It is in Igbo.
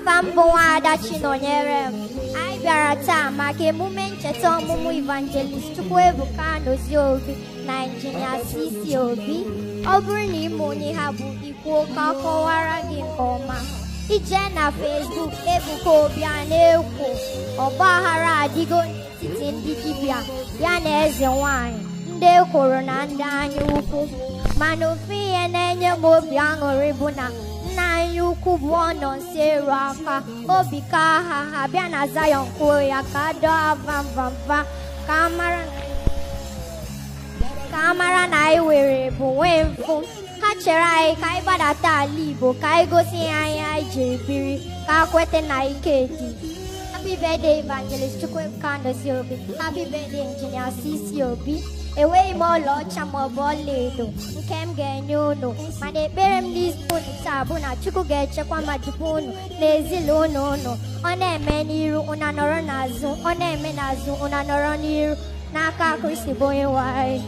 Afa m bụ Nwaada Chinonyere m. Anyị bịara taa maka emume ncheta ọmụmụ Evangelist Chukwuebuka Anozie Obi na Injinia CC Obi. Ọ bụrụ na ịma onye ha bụ, ikwuo ka ọ kọwara gị nke ọma. Ije na Facebook, Ebuka Obi a na-ekwo ọgbaghara adịgo n'etiti ndị dibịa ya na eze nwanyị, ndị ekworo na ndị anya ukwu. Mana ofu ihe na-enye m obi aṅụrị bụ na nna anyị ukwu bụ ọnọ nso eru aka obi ka ha ha bịa na Zion kwuo ya ka a dọọ vamvamva ka a mara na anyị were bụ nwee mfụ. Ha chere anyị ka anyị gbadata ala Igbo ka anyị gosi ihe anyị anyị jiri biri ka a kwete na ike dị. Happy birthday, Evangelist Chukwuebuka Anozie Obi. Happy birthday, Engineer CC Obi. Enweghị m ọlaọcha maọbụ ọlaedo nke m ga-enye unu, mana ekpere m n'isi unu taa bụ na Chukwu ga-echekwa ma dube unu na ezinụlọ unu. Ọ na-eme n'iru unu anọrọ n'azụ, ọ na-eme n'azụ unu anọrọ n'iru, n'aka Kristi bụ onye nwe anyị.